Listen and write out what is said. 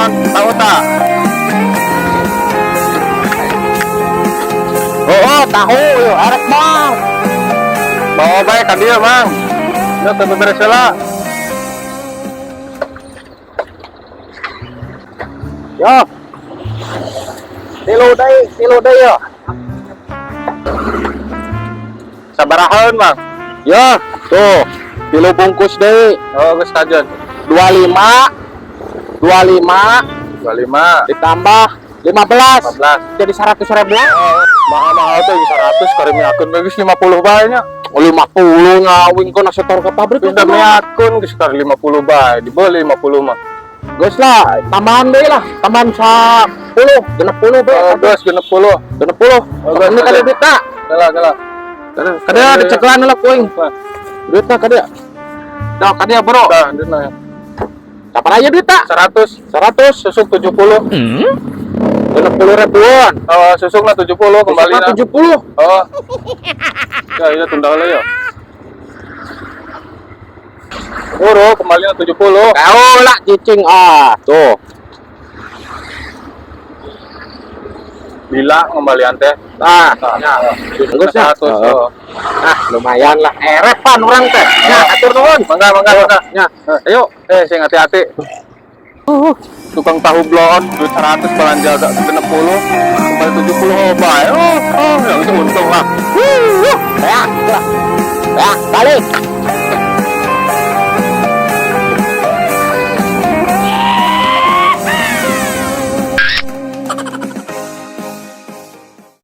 Bloon, tahu tak? Oh, tahu yo, arek, Bang. Bawa bae ka dieu, Mang. Ya teu beres heula. Yo. Tilu deui, tilu deui yo. Sabarahaeun, Mang? Ya, tuh. Tilu bungkus deui. Oh, geus kajeun. 25 25 25 ditambah 15 15. jadi 100 ribu. Oh, mahal-mahal tuh 100 kari miakeun we geus 50 bae nya. Oh, 50 ngawin kok setor ke pabrik. Geus da miakeun geus kari 50 bae, dibeli 50 mah. Geus lah, tambahan deui lah, tambahan 10, 60 bae. Oh, geus 60. 60. Oh, geus, Ini kada geus. duit tak? Kala kala. Kada dicekelan lah kuing. Duitna kada. Dah kada, Bro. Tah, duitna ya. Kapan aja duit tak? 100. 100. Susuk 70. 60 ribuan. Oh, susukna 70 kembali na. 70. Oh. Ya, iya tunda heula ya. Buru, kembali na 70. Kau lah cicing ah, tuh. Bila ngembalian teh. Nah, Nah, ya. susukna Bagus ya? 100. Heeh. Oh. Ah, lumayan lah. Erepan orang teh. Ya, atur nuhun. Mangga, mangga, mangga. Ya, Ayo, eh sing hati-hati. Uh, Tukang tahu bloon duit 100 belanja 60 kembali 70, oh bae. Oh, oh, yang itu untung lah.